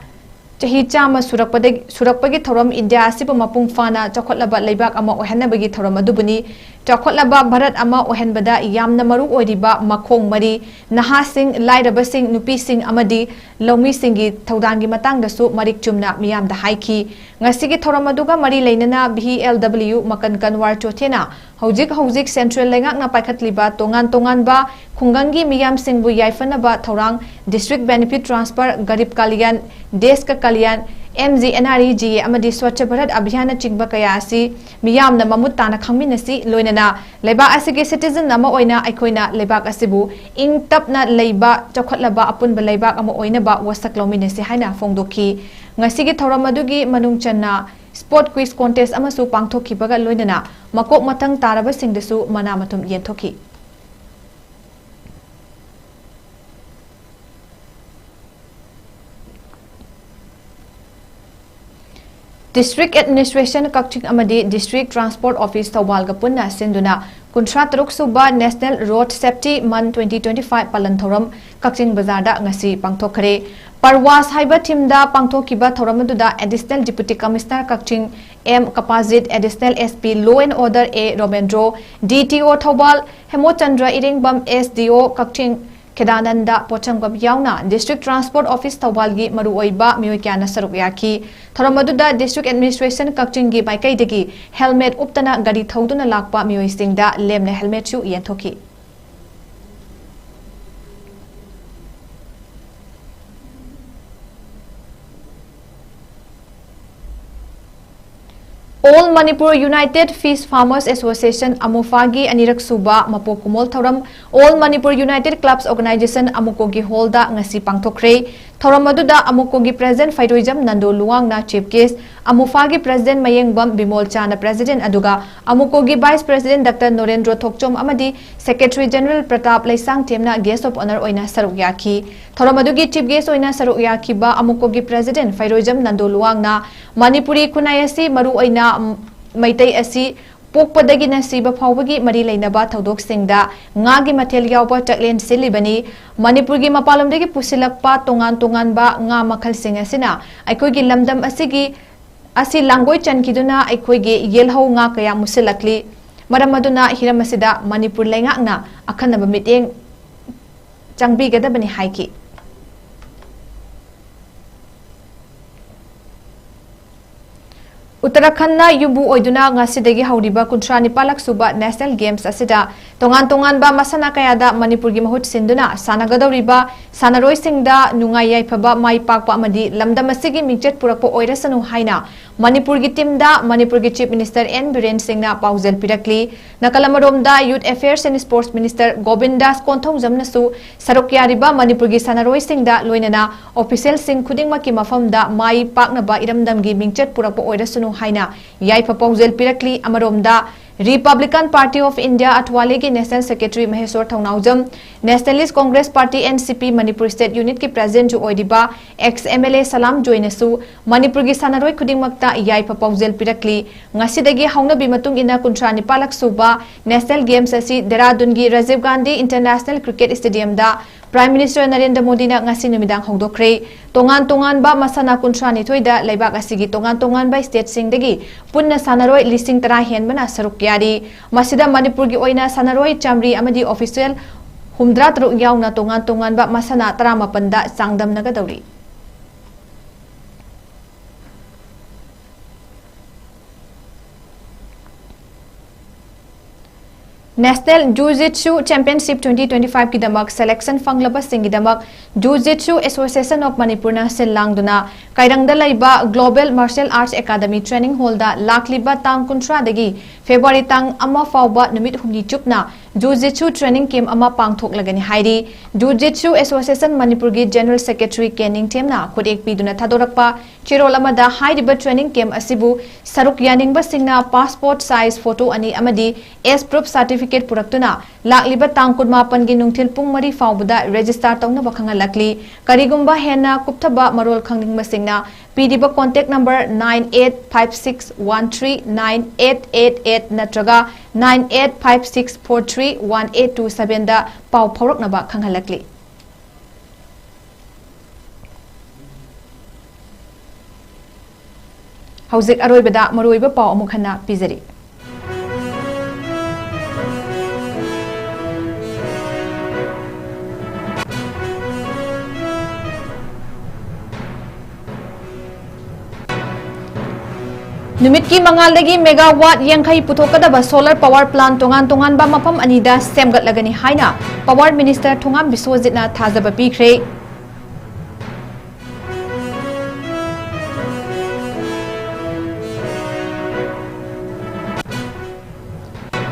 ꯆꯍꯤ ꯆꯥꯝꯃ ꯁꯨꯔꯛꯄꯗꯒꯤ, ꯁꯨꯔꯛꯄꯒꯤ ꯊꯧꯔꯝ ꯏꯟꯗꯤꯌꯥ ꯑꯁꯤꯕꯨ ꯃꯄꯨꯡ ꯐꯥꯅ ꯆꯥꯎꯈꯠꯂꯕ ꯂꯩꯕꯥꯛ ꯑꯃ ꯑꯣꯏꯍꯟꯅꯕꯒꯤ ꯊꯧꯔꯝ ꯑꯗꯨꯕꯨꯅꯤ꯫ ꯆꯥꯎꯈꯠꯂꯕ ꯚꯥꯔꯠ ꯑꯃ ꯑꯣꯏꯍꯟꯕꯗ ꯌꯥꯝꯅ ꯃꯔꯨ ꯑꯣꯏꯔꯤꯕ ꯃꯈꯣꯡ ꯃꯔꯤ, ꯅꯍꯥꯁꯤꯡ, ꯂꯥꯏꯔꯕꯁꯤꯡ, ꯅꯨꯄꯤꯁꯤꯡ ꯑꯃꯗꯤ ꯂꯧꯃꯤꯁꯤꯡꯒꯤ ꯊꯧꯗꯥꯡꯒꯤ ꯃꯇꯥꯡꯗꯁꯨ ꯃꯔꯤꯛ ꯆꯨꯝꯅ ꯃꯤꯌꯥꯝꯗ ꯍꯥꯏꯈꯤ꯫ ꯉꯁꯤꯒꯤ ꯊꯧꯔꯝ ꯑꯗꯨꯒ ꯃꯔꯤ ꯂꯩꯅꯅ V L W ꯃꯀꯟ ꯀꯟꯋꯥꯔ ꯆꯣꯊꯦꯅ ꯍꯧꯖꯤꯛ ꯍꯧꯖꯤꯛ central ꯂꯩꯉꯥꯛꯅ ꯄꯥꯏꯈꯠꯂꯤꯕ ꯇꯣꯉꯥꯟ ꯇꯣꯉꯥꯟꯕ ꯈꯨꯡꯒꯪꯒꯤ ꯃꯤꯌꯥꯝꯁꯤꯡꯕꯨ ꯌꯥꯏꯐꯅꯕ ꯊꯧꯔꯥꯡ, district benefit transfer, Garib Kalyan, Desh ka Kalyan, M G N R E G A ꯑꯃꯗꯤ ꯁ꯭ꯋꯥꯆ ꯚꯥꯔꯠ ꯑꯚꯤꯌꯥꯟꯅꯆꯤꯡꯕ ꯀꯌꯥ ꯑꯁꯤ ꯃꯤꯌꯥꯝꯅ ꯃꯃꯨꯠ ꯇꯥꯅ ꯈꯪꯃꯤꯟꯅꯁꯤ꯫ ꯂꯣꯏꯅꯅ ꯂꯩꯕꯥꯛ ꯑꯁꯤꯒꯤ citizen ꯑꯃ ꯑꯣꯏꯅ ꯑꯩꯈꯣꯏꯅ ꯂꯩꯕꯥꯛ ꯑꯁꯤꯕꯨ ꯏꯪ ꯇꯞꯅ ꯂꯩꯕ, ꯆꯥꯎꯈꯠꯂꯕ ꯑꯄꯨꯟꯕ ꯂꯩꯕꯥꯛ ꯑꯃ ꯑꯣꯏꯅꯕ ꯋꯥꯁꯛ ꯂꯧꯃꯤꯟꯅꯁꯤ ꯍꯥꯏꯅ ꯐꯣꯡꯗꯣꯛꯈꯤ꯫ ꯉꯁꯤꯒꯤ ꯊꯧꯔꯝ ꯑꯗꯨꯒꯤ ꯃꯅꯨꯡ ꯆꯟꯅ sport quiz contest ꯑꯃꯁꯨ ꯄꯥꯡꯊꯣꯛꯈꯤꯕꯒ ꯂꯣꯏꯅꯅ ꯃꯀꯣꯛ ꯃꯊꯪ ꯇꯥꯔꯕꯁꯤꯡꯗꯁꯨ ꯃꯅꯥ ꯃꯊꯨꯝ ꯌꯦꯟꯊꯣꯛꯈꯤ꯫ District Administration ꯀꯛꯆꯤꯡ ꯑꯃꯗꯤ District Transport Office ꯊꯧꯕꯥꯜꯒ ꯄꯨꯟꯅ ꯁꯤꯟꯗꯨꯅ ꯀꯨꯟꯊ꯭ꯔꯥ ꯇꯔꯨꯛ ꯁꯨꯕ National Road Safety Month twenty twenty-five ꯄꯥꯂꯟ ꯊꯧꯔꯝ ꯀꯛꯆꯤꯡ ꯕꯖꯥꯔꯗ ꯉꯁꯤ ꯄꯥꯡꯊꯣꯛꯈ꯭ꯔꯦ꯫ ꯄꯔꯋꯥꯁ ꯍꯥꯏꯕ themeꯗ ꯄꯥꯡꯊꯣꯛꯈꯤꯕ ꯊꯧꯔꯝ ꯑꯗꯨꯗ Additional Deputy Commissioner Kakching M ꯀꯄꯥꯖꯤꯠ, Additional S P Law and Order A ꯔꯣꯃꯦꯟꯗ꯭ꯔꯣ, D T O Thoubal ꯍꯦꯃꯣꯆꯟꯗ꯭ꯔ ꯏꯔꯦꯡꯕꯝ, S D O ꯀꯛꯆꯤꯡ ꯈꯦꯗꯥꯅꯟꯗ ꯄꯣꯠꯁꯪꯕꯝ ꯌꯥꯎꯅ District Transport Office ꯊꯧꯕꯥꯜꯒꯤ ꯃꯔꯨꯑꯣꯏꯕ ꯃꯤꯑꯣꯏ ꯀꯌꯥꯅ ꯁꯔꯨꯛ ꯌꯥꯈꯤ꯫ ꯊꯧꯔꯝ ꯑꯗꯨꯗ District Administration ꯀꯛꯆꯤꯡꯒꯤ ꯃꯥꯏꯀꯩꯗꯒꯤ helmet ꯎꯞꯇꯅ ꯒꯥꯔꯤ ꯊꯧꯗꯨꯅ ꯂꯥꯛꯄ ꯃꯤꯑꯣꯏꯁꯤꯡꯗ ꯂꯦꯝꯅ helmetꯁꯨ ꯌꯦꯟꯊꯣꯛꯈꯤ꯫ All Manipur United Fish Farmers Association, ꯑꯃꯨꯐꯥꯒꯤ ꯑꯅꯤꯔꯛ ꯁꯨꯕ ꯃꯄꯣꯛ ꯀꯨꯝꯑꯣꯜ ꯊꯧꯔꯝ All Manipur United Clubs Organization, ꯑꯃꯨꯀꯣꯒꯤ ꯍꯣꯜꯗ ꯉꯁꯤ ꯄꯥꯡꯊꯣꯛꯈ꯭ꯔꯦ꯫ ꯊꯧꯔꯝ ꯑꯗꯨꯗ ꯑꯃꯨꯀꯣꯒꯤ President ꯐꯩꯔꯣꯏꯖꯝ Nando ꯂꯨꯋꯥꯡꯅ Chief Guest, ꯑꯃꯨꯐꯥꯒꯤ President ꯃꯌꯦꯡꯕꯝ ꯕꯤꯃꯣꯜ ꯆꯥꯅ President, ꯑꯗꯨꯒ ꯑꯃꯨꯀꯣꯒꯤ Vice President Doctor ꯅꯣꯔꯦꯟꯗ꯭ꯔꯣ ꯊꯣꯛꯆꯣꯝ ꯑꯃꯗꯤ Secretary General Pratap ꯂꯩꯁꯥꯡꯊꯦꯝꯅ Guest of Honour ꯑꯣꯏꯅ ꯁꯔꯨꯛ ꯌꯥꯈꯤ꯫ ꯊꯧꯔꯝ ꯑꯗꯨꯒꯤ Chief Guest ꯑꯣꯏꯅ ꯁꯔꯨꯛ ꯌꯥꯈꯤꯕ ꯑꯃꯨꯀꯣꯒꯤ President ꯐꯩꯔꯣꯏꯖꯝ ꯅꯟꯗꯣ ꯂꯨꯋꯥꯡꯅ ꯃꯅꯤꯄꯨꯔꯤ ꯈꯨꯟꯅꯥꯏ ꯑꯁꯤ ꯃꯔꯨ ꯑꯣꯏꯅ ꯃꯩꯇꯩ ꯑꯁꯤ ꯄꯣꯛꯄꯗꯒꯤꯅ ꯁꯤꯕ ꯐꯥꯎꯕꯒꯤ ꯃꯔꯤ ꯂꯩꯅꯕ ꯊꯧꯗꯣꯛꯁꯤꯡꯗ ꯉꯥꯒꯤ ꯃꯊꯦꯜ ꯌꯥꯎꯕ ꯆꯥꯛꯂꯦꯟ ꯁꯤꯜꯂꯤꯕꯅꯤ꯫ ꯃꯅꯤꯄꯨꯔꯒꯤ ꯃꯄꯥꯟꯂꯣꯝꯗꯒꯤ ꯄꯨꯁꯤꯜꯂꯛꯄ ꯇꯣꯉꯥꯟ ꯇꯣꯉꯥꯟꯕ ꯉꯥ ꯃꯈꯜꯁꯤꯡ ꯑꯁꯤꯅ ꯑꯩꯈꯣꯏꯒꯤ ꯂꯝꯗꯝ ꯑꯁꯤꯒꯤ, ꯑꯁꯤ ꯂꯥꯡꯒꯣꯏ ꯆꯟꯈꯤꯗꯨꯅ ꯑꯩꯈꯣꯏꯒꯤ ꯌꯦꯜꯍꯧ ꯉꯥ ꯀꯌꯥ ꯃꯨꯠꯁꯤꯜꯂꯛꯂꯤ꯫ ꯃꯔꯝ ꯑꯗꯨꯅ ꯍꯤꯔꯝ ꯑꯁꯤꯗ ꯃꯅꯤꯄꯨꯔ ꯂꯩꯉꯥꯛꯅ ꯑꯈꯟꯅꯕ ꯃꯤꯠꯌꯦꯡ ꯆꯪꯕꯤꯒꯗꯕꯅꯤ ꯍꯥꯏꯈꯤ꯫ ꯎꯠꯇꯔꯥꯈꯟꯗ ꯌꯨꯝꯕꯨ ꯑꯣꯏꯗꯨꯅ ꯉꯁꯤꯗꯒꯤ ꯍꯧꯔꯤꯕ ꯀꯨꯟꯊ꯭ꯔꯥ ꯅꯤꯄꯥꯜꯂꯛ ꯁꯨꯕ National Games ꯑꯁꯤꯗ ꯇꯣꯉꯥꯟ ꯇꯣꯉꯥꯟꯕ ꯃꯁꯥꯟꯅ ꯀꯌꯥꯗ ꯃꯅꯤꯄꯨꯔꯒꯤ ꯃꯍꯨꯠ ꯁꯤꯟꯗꯨꯅ ꯁꯥꯟꯅꯒꯗꯧꯔꯤꯕ ꯁꯥꯟꯅꯔꯣꯏꯁꯤꯡꯗ ꯅꯨꯡꯉꯥꯏ ꯌꯥꯏꯐꯕ, ꯃꯥꯏ ꯄꯥꯛꯄ ꯑꯃꯗꯤ ꯂꯝꯗꯝ ꯑꯁꯤꯒꯤ ꯃꯤꯡꯆꯠ ꯄꯨꯔꯛꯄ ꯑꯣꯏꯔꯁꯅꯨ ꯍꯥꯏꯅ ꯃꯅꯤꯄꯨꯔꯒꯤ teamꯗ ꯃꯅꯤꯄꯨꯔꯒꯤ Chief Minister ꯑꯦꯟ ꯕꯤꯔꯦꯟ ꯁꯤꯡꯅ ꯄꯥꯎꯖꯦꯜ ꯄꯤꯔꯛꯂꯤ꯫ ꯅꯥꯀꯜ ꯑꯃꯔꯣꯝꯗ Youth Affairs and Sports Minister Gobin Das ꯀꯣꯟꯊꯧꯖꯝꯅꯁꯨ ꯁꯔꯨꯛ ꯌꯥꯔꯤꯕ ꯃꯅꯤꯄꯨꯔꯒꯤ ꯁꯥꯟꯅꯔꯣꯏꯁꯤꯡꯗ ꯂꯣꯏꯅꯅ officialꯁꯤꯡ ꯈꯨꯗꯤꯡꯃꯛꯀꯤ ꯃꯐꯝꯗ ꯃꯥꯏ ꯄꯥꯛꯅꯕ ꯏꯔꯝꯗꯝꯒꯤ ꯃꯤꯡꯆꯠ ꯄꯨꯔꯛꯄ ꯑꯣꯏꯔꯁꯅꯨ ꯍꯥꯏꯅ ꯌꯥꯏꯐ ꯄꯥꯎꯖꯦꯜ ꯄꯤꯔꯛꯂꯤ꯫ ꯑꯃꯔꯣꯝꯗ Republican Party of India ꯑꯊꯋꯥꯂꯤꯒꯤ National Secretary Mysore Thounaojam, Nationalist Congress Party, NCP, Manipur State Unitꯀꯤ Presidentꯁꯨ ꯑꯣꯏꯔꯤꯕ ex MLA ꯁꯂꯥꯝ ꯖꯣꯏꯅꯁꯨ ꯃꯅꯤꯄꯨꯔꯒꯤ ꯁꯥꯟꯅꯔꯣꯏ ꯈꯨꯗꯤꯡꯃꯛꯇ ꯌꯥꯏꯐ ꯄꯥꯎꯖꯦꯜ ꯄꯤꯔꯛꯂꯤ꯫ ꯉꯁꯤꯗꯒꯤ ꯍꯧꯅꯕꯤ ꯃꯇꯨꯡ ꯏꯟꯅ ꯀꯨꯟꯊ꯭ꯔꯥ ꯅꯤꯄꯥꯜꯂꯛ ꯁꯨꯕ National Games ꯑꯁꯤ ꯗꯦꯔꯥꯗꯨꯟꯒꯤ Rajiv Gandhi International Cricket Stadiumꯗ Prime Minister Narendra ꯃꯣꯗꯤꯅ ꯉꯁꯤ ꯅꯨꯃꯤꯗꯥꯡ ꯍꯧꯗꯣꯛꯈ꯭ꯔꯦ꯫ ꯇꯣꯉꯥꯟ ꯇꯣꯉꯥꯟꯕ ꯃꯁꯥꯟꯅ ꯀꯨꯟꯊ꯭ꯔꯥ ꯅꯤꯊꯣꯏꯗ ꯂꯩꯕꯥꯛ ꯑꯁꯤꯒꯤ ꯇꯣꯉꯥꯟ ꯇꯣꯉꯥꯟꯕ stateꯁꯤꯡꯗꯒꯤ ꯄꯨꯟꯅ ꯁꯥꯟꯅꯔꯣꯏ ꯂꯤꯁꯤꯡ ꯇꯔꯥ ꯍꯦꯟꯕꯅ ꯁꯔꯨꯛ ꯌꯥꯔꯤ꯫ ꯃꯁꯤꯗ ꯃꯅꯤꯄꯨꯔꯒꯤ ꯑꯣꯏꯅ ꯁꯥꯟꯅꯔꯣꯏ ꯆꯥꯃꯔꯤ ꯑꯃꯗꯤ official ꯍꯨꯝꯗ꯭ꯔꯥ ꯇꯔꯨꯛ ꯌꯥꯎꯅ ꯇꯣꯉꯥꯟ ꯇꯣꯉꯥꯟꯕ ꯃꯁꯥꯟꯅ ꯇꯔꯥꯃꯥꯄꯟꯗ ꯆꯥꯡꯗꯝꯅꯒꯗꯧꯔꯤ꯫ National Jiu-Jitsu Championship twenty twenty-five ꯀꯤꯗꯃꯛ selection ꯐꯪꯂꯕꯁꯤꯡꯒꯤꯗꯃꯛ Jiu-Jitsu Association of Manipurꯅ ꯁꯤꯜ ꯂꯥꯡꯗꯨꯅ ꯀꯩꯔꯪꯗ ꯂꯩꯕ Global Martial Arts Academy Training Hallꯗ ꯂꯥꯛꯂꯤꯕ ꯇꯥꯡ ꯀꯨꯟꯊ꯭ꯔꯥꯗꯒꯤ ꯐꯦꯕ꯭ꯔꯨꯋꯥꯔꯤ ꯇꯥꯡ ꯑꯃ ꯐꯥꯎꯕ ꯅꯨꯃꯤꯠ ꯍꯨꯝꯅꯤ ꯆꯨꯞꯅ Jiu-Jitsu training camp ꯑꯃ ꯄꯥꯡꯊꯣꯛꯂꯒꯅꯤ ꯍꯥꯏꯔꯤ꯫ Jiu-Jitsu Association ꯃꯅꯤꯄꯨꯔꯒꯤ General Secretary ꯀꯦ ꯅꯤꯡꯊꯦꯝꯅ ꯈꯨꯠꯌꯦꯛ ꯄꯤꯗꯨꯅ ꯊꯥꯗꯣꯔꯛꯄ ꯆꯦꯔꯣꯜ ꯑꯃꯗ ꯍꯥꯏꯔꯤꯕ training camp ꯑꯁꯤꯕꯨ ꯁꯔꯨꯛ ꯌꯥꯅꯤꯡꯕꯁꯤꯡꯅ passport size photo ꯑꯅꯤ ꯑꯃꯗꯤ age proof certificate ꯄꯨꯔꯛꯇꯨꯅ ꯂꯥꯛꯂꯤꯕ ꯇꯥꯡ ꯀꯨꯟꯃꯥꯄꯟꯒꯤ ꯅꯨꯡꯊꯤꯜ ꯄꯨꯡ ꯃꯔꯤ ꯐꯥꯎꯕꯗ register ꯇꯧꯅꯕ ꯈꯪꯍꯜꯂꯛꯂꯤ꯫ ꯀꯔꯤꯒꯨꯝꯕ ꯍꯦꯟꯅ ꯀꯨꯞꯊꯕ ꯃꯔꯣꯜ ꯈꯪꯅꯤꯡꯕꯁꯤꯡꯅ ꯄꯤꯔꯤꯕ contact number nine eight five six one three nine eight eight eight ꯅꯠꯇ꯭ꯔꯒ nine eight five six four three one eight two sevenꯗ ꯄꯥꯎ ꯐꯥꯎꯔꯛꯅꯕ ꯈꯪꯍꯜꯂꯛꯂꯤ꯫ ꯍꯧꯖꯤꯛ ꯑꯔꯣꯏꯕꯗ ꯃꯔꯨꯑꯣꯏꯕ ꯄꯥꯎ ꯑꯃꯨꯛ ꯍꯟꯅ ꯄꯤꯖꯔꯤ꯫ ꯅꯨꯃꯤꯠꯀꯤ ꯃꯉꯥꯜꯗꯒꯤ megawatt ꯌꯥꯡꯈꯩ ꯄꯨꯊꯣꯛꯀꯗꯕ solar power plant ꯇꯣꯉꯥꯟ ꯇꯣꯉꯥꯟꯕ ꯃꯐꯝ ꯑꯅꯤꯗ ꯁꯦꯝꯒꯠꯂꯒꯅꯤ ꯍꯥꯏꯅ Power Minister ꯊꯣꯉꯥꯝ ꯕꯤꯁ꯭ꯋꯖꯤꯠꯅ ꯊꯥꯖꯕ ꯄꯤꯈ꯭ꯔꯦ꯫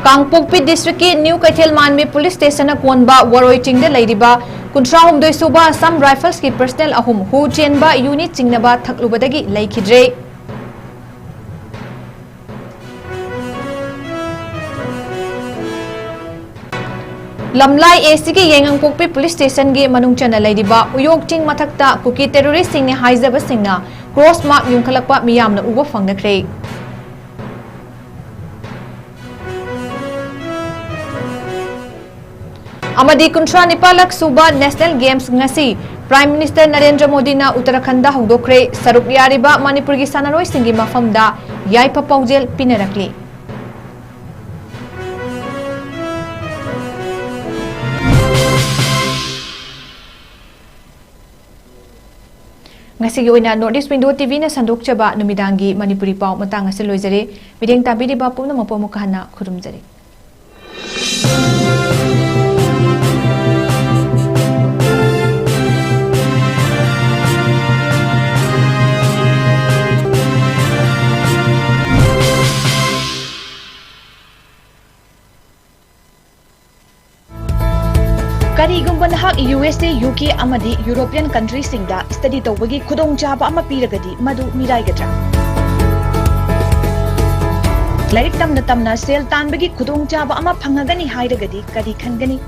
ꯀꯥꯡꯄꯣꯛꯄꯤ districtꯀꯤ New ꯀꯩꯊꯦꯜ ꯃꯥꯟꯕꯤ police stationꯅ ꯀꯣꯟꯕ ꯋꯥꯔꯣꯏ ꯆꯤꯡꯗ ꯂꯩꯔꯤꯕ ꯀꯨꯟꯊ꯭ꯔꯥ ꯍꯨꯝꯗꯣꯏ ꯁꯨꯕ Assam Riflesꯀꯤ personnel ꯑꯍꯨꯝ ꯍꯨ ꯆꯦꯟꯕ unit ꯆꯤꯡꯅꯕ ꯊꯛꯂꯨꯕꯗꯒꯤ ꯂꯩꯈꯤꯗ꯭ꯔꯦ꯫ ꯂꯝꯂꯥꯏ ACꯒꯤ ꯌꯥꯏꯉꯪꯄꯣꯛꯄꯤ police stationꯒꯤ ꯃꯅꯨꯡ ꯆꯟꯅ ꯂꯩꯔꯤꯕ ꯎꯌꯣꯛ ꯆꯤꯡ ꯃꯊꯛꯇ ꯀꯨꯀꯤ terroristꯁꯤꯡꯅꯤ ꯍꯥꯏꯖꯕꯁꯤꯡꯅ cross mark ꯌꯨꯡꯈꯠꯂꯛꯄ ꯃꯤꯌꯥꯝꯅ ꯎꯕ ꯐꯪꯅꯈ꯭ꯔꯦ꯫ ꯑꯃꯗꯤ ꯀꯨꯟꯊ꯭ꯔꯥ ꯅꯤꯄꯥꯜꯂꯛ ꯁꯨꯕ National Games ꯉꯁꯤ Prime Minister ꯅꯔꯦꯟꯗ꯭ꯔ ꯃꯣꯗꯤꯅ ꯎꯠꯇꯔꯥꯈꯟꯗ ꯍꯧꯗꯣꯛꯈ꯭ꯔꯦ꯫ ꯁꯔꯨꯛ ꯌꯥꯔꯤꯕ ꯃꯅꯤꯄꯨꯔꯒꯤ ꯁꯥꯟꯅꯔꯣꯏꯁꯤꯡꯒꯤ ꯃꯐꯝꯗ ꯌꯥꯏꯐ ꯄꯥꯎꯖꯦꯜ ꯄꯤꯅꯔꯛꯂꯤ꯫ ꯉꯁꯤꯒꯤ ꯑꯣꯏꯅ North East Window TVꯅ ꯁꯟꯗꯣꯛꯆꯕ ꯅꯨꯃꯤꯗꯥꯡꯒꯤ ꯃꯅꯤꯄꯨꯔꯤ ꯄꯥꯎ ꯃꯇꯥꯡ ꯑꯁꯤ ꯂꯣꯏꯖꯔꯦ꯫ ꯃꯤꯠꯌꯦꯡ ꯇꯥꯕꯤꯔꯤꯕ ꯄꯨꯝꯅꯃꯛꯄꯨ ꯑꯃꯨꯛꯀ ꯍꯟꯅ ꯈꯨꯔꯨꯝꯖꯔꯤ꯫ ꯀꯔꯤꯒꯨꯝꯕ ꯅꯍꯥꯛ ꯌꯨ ꯑꯦꯁ ꯑꯦ, ꯌꯨ ꯀꯦ ꯑꯃꯗꯤ ꯌꯨꯔꯣꯄꯤꯌꯟ ꯀꯟꯇ꯭ꯔꯤꯁꯤꯡꯗ ꯁ꯭ꯇꯗꯤ ꯇꯧꯕꯒꯤ ꯈꯨꯗꯣꯡꯆꯥꯕ ꯑꯃ ꯄꯤꯔꯒꯗꯤ, ꯃꯗꯨ ꯃꯤꯔꯥꯏꯒꯗ꯭ꯔꯥ? ꯂꯥꯏꯔꯤꯛ ꯇꯝꯅ ꯇꯝꯅ ꯁꯦꯜ ꯇꯥꯟꯕꯒꯤ ꯈꯨꯗꯣꯡꯆꯥꯕ ꯑꯃ ꯐꯪꯉꯒꯅꯤ ꯍꯥꯏꯔꯒꯗꯤ ꯀꯔꯤ ꯈꯟꯒꯅꯤ?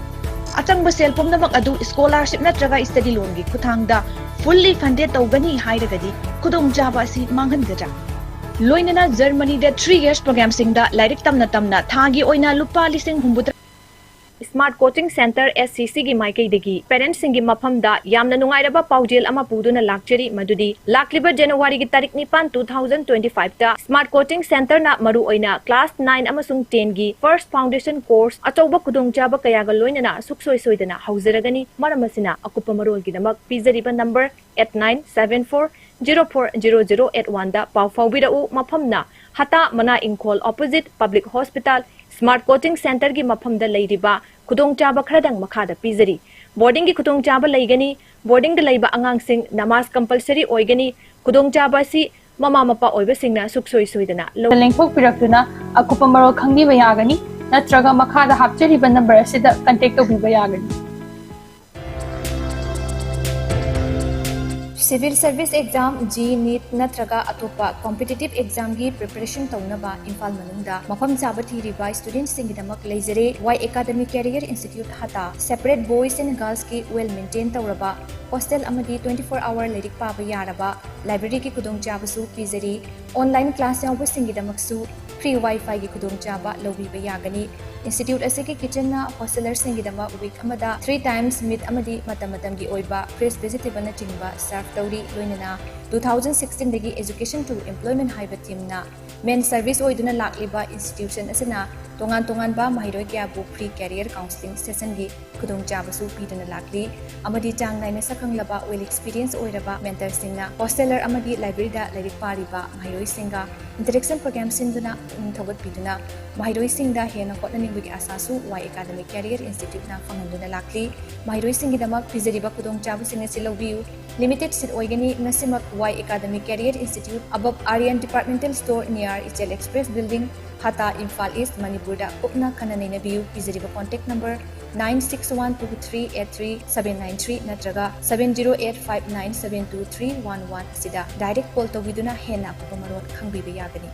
ꯑꯆꯪꯕ ꯁꯦꯜ ꯄꯨꯝꯅꯃꯛ ꯑꯗꯨ ꯁ꯭ꯀꯣꯂꯥꯔꯁꯤꯞ ꯅꯠꯇ꯭ꯔꯒ ꯁ꯭ꯇꯗꯤ ꯂꯣꯟꯒꯤ ꯈꯨꯠꯊꯥꯡꯗ ꯐꯨꯜꯂꯤ ꯐꯟꯗꯦꯗ ꯇꯧꯒꯅꯤ ꯍꯥꯏꯔꯒꯗꯤ ꯈꯨꯗꯣꯡꯆꯥꯕ ꯑꯁꯤ ꯃꯥꯡꯍꯟꯒꯗ꯭ꯔꯥ? ꯂꯣꯏꯅꯅ ꯖꯔꯃꯅꯤꯗ ꯊ꯭ꯔꯤ ꯌꯔꯁ ꯄ꯭ꯔꯣꯒ꯭ꯔꯥꯝꯁꯤꯡꯗ ꯂꯥꯏꯔꯤꯛ ꯇꯝꯅ ꯇꯝꯅ ꯊꯥꯒꯤ ꯑꯣꯏꯅ ꯂꯨꯄꯥ ꯂꯤꯁꯤꯡ ꯍꯨꯝꯐꯨꯇꯔꯥ smart coaching centre, S C ꯁꯤꯒꯤ ꯃꯥꯏꯀꯩꯗꯒꯤ ꯄꯦꯔꯦꯟꯠꯁꯤꯡꯒꯤ ꯃꯐꯝꯗ ꯌꯥꯝꯅ ꯅꯨꯡꯉꯥꯏꯔꯕ ꯄꯥꯎꯖꯦꯜ ꯑꯃ ꯄꯨꯗꯨꯅ ꯂꯥꯛꯆꯔꯤ, ꯃꯗꯨꯗꯤ ꯂꯥꯛꯂꯤꯕ ꯖꯅꯋꯥꯔꯤꯒꯤ ꯇꯥꯔꯤꯛ ꯅꯤꯄꯥꯟ, two thousand twenty five ꯇ ꯁ꯭ꯃꯥꯔꯠ ꯀꯣꯆꯤꯡ ꯁꯦꯟꯇꯔꯅ ꯃꯔꯨꯑꯣꯏꯅ class nine ꯑꯃꯁꯨꯡ ten ꯒꯤ first foundation course ꯑꯆꯧꯕ ꯈꯨꯗꯣꯡꯆꯥꯕ ꯀꯌꯥꯒ ꯂꯣꯏꯅꯅ ꯁꯨꯛꯁꯣꯏ ꯁꯣꯏꯗꯅ ꯍꯧꯖꯔꯒꯅꯤ꯫ ꯃꯔꯝ ꯑꯁꯤꯅ, ꯑꯀꯨꯞꯄ ꯃꯔꯣꯜꯒꯤꯗꯃꯛ ꯄꯤꯖꯔꯤꯕ number eight nine seven four zero four zero zero eight one ꯗ ꯄꯥꯎ ꯐꯥꯎꯕꯤꯔꯛꯎ꯫ ꯃꯐꯝꯅ ꯍꯇꯥ ꯃꯅꯥ ꯏꯪꯈꯣꯜ, opposite Public Hospital, smart coaching ꯁꯦꯟꯇꯔꯒꯤ ꯃꯐꯝꯗ ꯂꯩꯔꯤꯕ ꯈꯨꯗꯣꯡꯆꯥꯕ ꯈꯔꯗꯪ ꯃꯈꯥꯗ ꯄꯤꯖꯔꯤ꯫ ꯕꯣꯔꯗꯤꯡꯒꯤ ꯈꯨꯗꯣꯡꯆꯥꯕ ꯂꯩꯒꯅꯤ꯫ ꯕꯣꯔꯗꯤꯡꯗ ꯂꯩꯕ ꯑꯉꯥꯡꯁꯤꯡ ꯅꯃꯥꯖ ꯀꯝꯄꯜꯁꯔꯤ ꯑꯣꯏꯒꯅꯤ꯫ ꯈꯨꯗꯣꯡꯆꯥꯕ ꯑꯁꯤ ꯃꯃꯥ ꯃꯄꯥ ꯑꯣꯏꯕꯁꯤꯡꯅ ꯁꯨꯛꯁꯣꯏ ꯁꯣꯏꯗꯅ ꯂꯧ- ꯂꯦꯡꯊꯣꯛꯄꯤꯔꯛꯇꯨꯅ ꯑꯀꯨꯞꯄ ꯃꯔꯣꯜ ꯈꯪꯕꯤꯕ ꯌꯥꯒꯅꯤ, ꯅꯠꯇ꯭ꯔꯒ ꯃꯈꯥꯗ ꯍꯥꯞꯆꯔꯤꯕ ꯅꯝꯕꯔ ꯑꯁꯤꯗ ꯀꯟꯇꯦꯛ ꯇꯧꯕꯤꯕ ꯌꯥꯒꯅꯤ꯫ Civil Service Exam, JEE NEET ꯅꯠꯇ꯭ꯔꯒ ꯑꯇꯣꯞꯄ competitive exam ꯒꯤ preparation ꯇꯧꯅꯕ ꯏꯝꯐꯥꯜ ꯃꯅꯨꯡꯗ ꯃꯐꯝ ꯆꯥꯕ ꯊꯤꯔꯤꯕ student ꯁꯤꯡꯒꯤꯗꯃꯛ ꯂꯩꯖꯔꯦ꯫ Y Academy Career Institute ꯍꯇꯥ꯫ Separate boys and girls ꯀꯤ well maintain ꯇꯧꯔꯕ hostel ꯑꯃꯗꯤ twenty four hour ꯂꯥꯏꯔꯤꯛ ꯄꯥꯕ ꯌꯥꯔꯕ library ꯒꯤ ꯈꯨꯗꯣꯡꯆꯥꯕꯁꯨ ꯄꯤꯖꯔꯤ꯫ Online class ꯌꯥꯎꯕꯁꯤꯡꯒꯤꯗꯃꯛꯁꯨ free Wi-Fi ꯒꯤ ꯈꯨꯗꯣꯡꯆꯥꯕ ꯂꯧꯕꯤꯕ ꯌꯥꯒꯅꯤ꯫ Institute ꯑꯁꯤꯒꯤ kitchen ꯅ hosteler ꯁꯤꯡꯒꯤꯗꯃꯛ week ꯑꯃꯗ three times meat ꯑꯃꯗꯤ ꯃꯇꯝ ꯃꯇꯝꯒꯤ ꯑꯣꯏꯕ fresh vegetable ꯅꯆꯤꯡꯕ serve ꯇꯧꯔꯤ꯫ ꯂꯣꯏꯅꯅ two thousand sixteen ꯗꯒꯤ Education to Employment ꯍꯥꯏꯕ theme ꯅ main service ꯑꯣꯏꯗꯨꯅ ꯂꯥꯛꯂꯤꯕ institution ꯑꯁꯤꯅ ꯇꯣꯉꯥꯟ ꯇꯣꯉꯥꯟꯕ ꯃꯍꯩꯔꯣꯏ ꯀꯌꯥꯕꯨ free career counselling session ꯒꯤ ꯈꯨꯗꯣꯡꯆꯥꯕꯁꯨ ꯄꯤꯗꯨꯅ ꯂꯥꯛꯂꯤ꯫ ꯑꯃꯗꯤ ꯆꯥꯡ ꯅꯥꯏꯅ ꯁꯛꯈꯪꯂꯕ, well experience ꯑꯣꯏꯔꯕ mentor ꯁꯤꯡꯅ hosteler ꯑꯃꯗꯤ library ꯗ ꯂꯥꯏꯔꯤꯛ ꯄꯥꯔꯤꯕ ꯃꯍꯩꯔꯣꯏꯁꯤꯡꯒ interaction program ꯁꯤꯟꯗꯨꯅ ꯄꯨꯛꯅꯤꯡ ꯊꯧꯒꯠꯄꯤꯗꯨꯅ ꯃꯍꯩꯔꯣꯏꯁꯤꯡꯗ ꯍꯦꯟꯅ ꯍꯣꯠꯅꯅꯤꯡꯕꯒꯤ ꯑꯥꯁꯥꯁꯨ Y Academy Career Institute ꯅ ꯐꯪꯍꯟꯗꯨꯅ ꯂꯥꯛꯂꯤ꯫ ꯃꯍꯩꯔꯣꯏꯁꯤꯡꯒꯤꯗꯃꯛ ꯄꯤꯖꯔꯤꯕ ꯈꯨꯗꯣꯡꯆꯥꯕꯁꯤꯡ ꯑꯁꯤ ꯂꯧꯕꯤꯌꯨ꯫ Limited seat ꯑꯣꯏꯒꯅꯤ꯫ ꯃꯁꯤꯃꯛ Y Academy Career Institute, above Aryan Departmental Store, near Ichel Express Building, ꯍꯥꯇꯥ, Imphal ꯏꯁ, ꯃꯅꯤꯄꯨꯔꯗ ꯀꯨꯞꯅ ꯈꯟꯅ ꯅꯩꯅꯕꯤꯌꯨ꯫ ꯄꯤꯖꯔꯤꯕ contact number nine six one two three eight three seven nine three ꯅꯠꯇ꯭ꯔꯒ seven zero eight five nine seven two three one one ꯑꯁꯤꯗ direct call ꯇꯧꯕꯤꯗꯨꯅ ꯍꯦꯟꯅ ꯑꯀꯨꯞꯄ ꯃꯔꯣꯜ ꯈꯪꯕꯤꯕ ꯌꯥꯒꯅꯤ꯫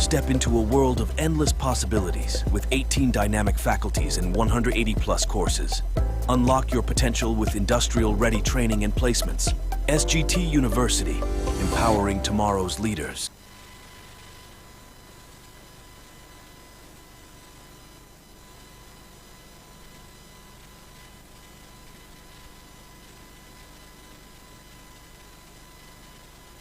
Step into a world of endless possibilities with eighteen dynamic faculties and one hundred eighty plus courses. Unlock your potential with industrial ready training and placements. S G T University, empowering tomorrow's leaders.